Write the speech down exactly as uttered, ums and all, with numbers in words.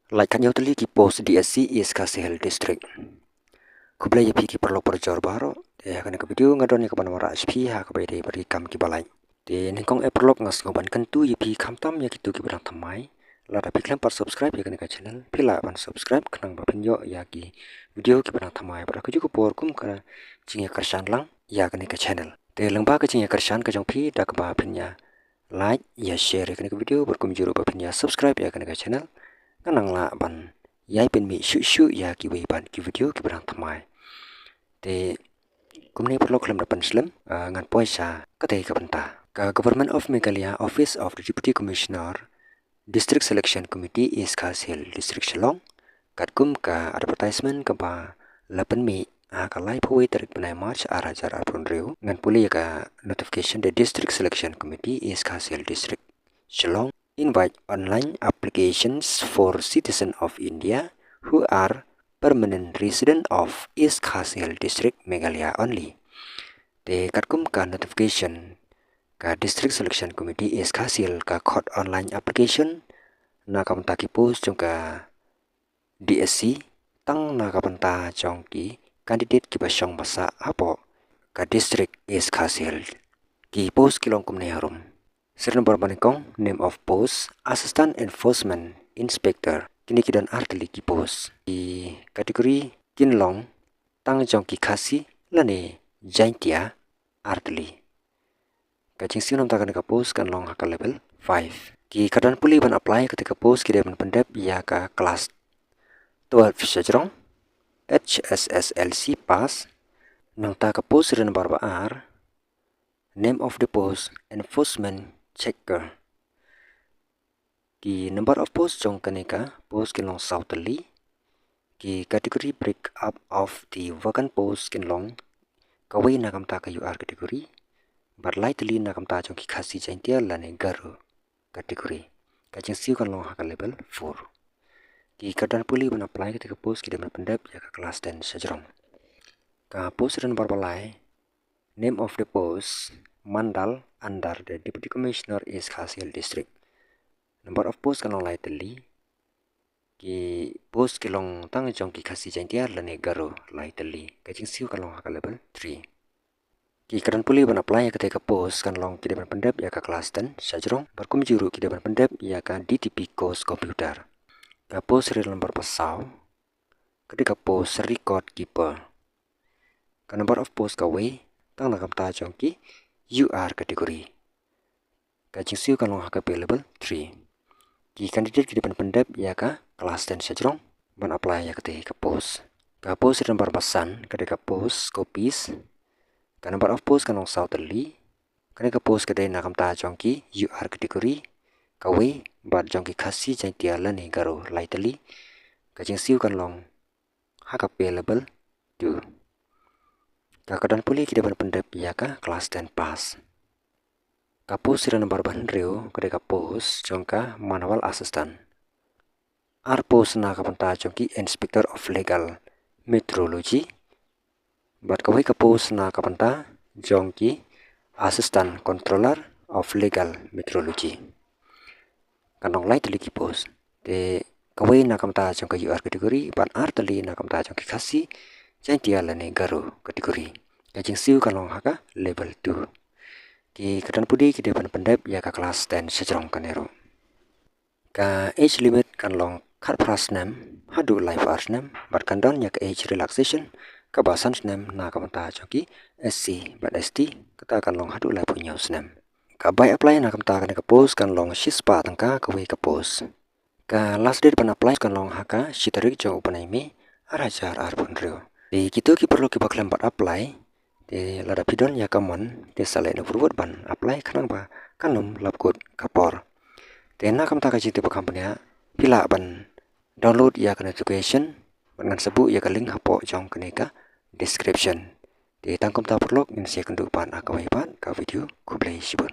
Lait khathynñiew tylli ki post D S C East Khasi Hills District. Khublei ïa phi ki paralok parajor baroh. Te ha kane ka video nga don ïa kaban wanrah sha phi ha kaba ïadei bad ki kam kiba lait. Te nyngkong eh paralok nga sngew ban kyntu ïa phi khamtam ïa kito kiba dang thymmai. Lada phi khlem pat subscribe ïa kane ka channel, phi lah ban subscribe khnang ba phin ïoh ïa ki video kiba dang thymmai bad ha kajuh ka por kum ka jingïakyrshan lang ïa kane ka channel. Te lyngba ka jingïakyrshan ka jong phi da kaba phin ïa like, ïa share ïa kane ka video bad kumjuh ruh ba phin ïa subscribe ïa kane ka channel, ngan nang lah ban ïai pynmih shuh shuh ïa kiwei pat ki video kiba dang thymmai. Te kumne paralok, khlem da pynslem, ah, ngan poi sha katei ka bynta. Ka Government of Meghalaya, Office of the Deputy Commissioner, District Selection Committee, East Khasi Hills District, Shillong, katkum ka advertisement kaba la pynmih ha ka laiphew wei tarik bnai March ar hajar arphew hynriew, ngan pule ïa ka notification: The District Selection Committee, East Khasi Hills District, Shillong, invite online applications for citizen of India who are permanent resident of East Khasi Hills District, Meghalaya only. Te katkum ka notification, ka District Selection Committee East Khasi Hills ka khot online application na ka bynta ki post jong ka D S C tang na ka bynta jong ki candidate kiba shong ba sah hapoh ka district East Khasi Hills. Ki post ki long kumne harum. Serial number banyngkong, name of post, Assistant Enforcement Inspector. Kine ki don ar tylli ki post. Ki category kin long tang jong ki Khasi lane Jaintia, ar tylli. Ka jingsiew namta kane ka post kan long ha ka level five. Ki kyrdan pule ban apply katei ka post ki dei ban pyndep ïa ka class twelve shajrong, H S S L C pass. Nangta ka post serial number ba ar, name of the post, Enforcement Checker. Ki number of post jong kane ka post kin long saw tylli. Ki category break up of the vacant post kin long kawei na ka bynta ka U R category bad lai tylli na ka bynta jong ki Khasi, Jaintia lane Garo category. Ka jingsiew kan long ha ka level four. Ki kyrdan pule ban apply katei ka post ki dei ban pyndep ïa ka class ten shajrong. Ka post number ba lai, name of the post, Mandal, under the Deputy Commissioner, East Khasi Hills District. Number of post kan long lai tylli. Ki post ki long tang jong ki Khasi, Jaintia lane Garo, lai tylli. Ka jingsiew kan long ha ka level three. Ki kyrdan pule ban apply ïa katei ka post kan long ki dei ban pyndep ïa ka class ten shajrong bad kumjuh ruh ki dei ban pyndep ïa ka D T P course computer. Ka post serial number ba saw ka dei ka post record keeper. Ka number of post kawei tang na ka bynta jong ki U R category. Ka jingsiew kan long ha ka pay level three. Ki candidate ki dei ban pyndep ïa ka class ten shajrong ban apply ïa katei ka post. Ka post number ba san ka dei ka post copist. Ka number of post kan long saw tylli. Kane ka post ka dei na ka bynta jong ki U R category kawei bad jong ki Khasi, Jaintia lane Garo lai tylli. Ka jingsiew kan long ha ka pay level two. Ka kyrdan pule ki dei ban pyndep ïa ka class ten pass. Ka post serial number ba hynriew ka dei ka post jong ka manual assistant. Ar post na ka bynta jong ki Inspector of Legal Metrology bad kawei ka post na ka bynta jong ki Assistant Controller of Legal Metrology. Kan long lai tylli ki post. Te kawei na ka bynta jong ka U R category bad ar tylli na ka bynta jong ki Khasi, Jaintia lane Garo category. Ka jingsiew kan long ha ka level two. Ki kyrdan pule ki dei ban pyndep ïa ka class ten shajrong kane ruh. Ka age limit kan long khatphra snem haduh laiphew ar snem bad kan don ïa ka age relaxation kaba san snem na ka bynta jong ki S C bad S T, kata kan long haduh laiphew hynñiew snem. Ka bai apply na ka bynta kane ka post kan long shispah tyngka kawei ka post. Ka last date ban apply kan long ha ka shi tarik jong u bnai May ar hajar arphew hynriew. Te kito ki paralok kiba khlem pat apply, te lada phi don ïa ka mon te sa leit noh pyrwot ban apply khnang ba kan ym lap kut ka por. Te na ka bynta ka jingtip ba kham bniah, phi lah ban download ïa ka notification bad ngan sa buh ïa ka link hapoh jong kane ka description. Te tang kumta paralok, ngin sa ïakynduh pat ha kawei pat ka video. Khublei shibun.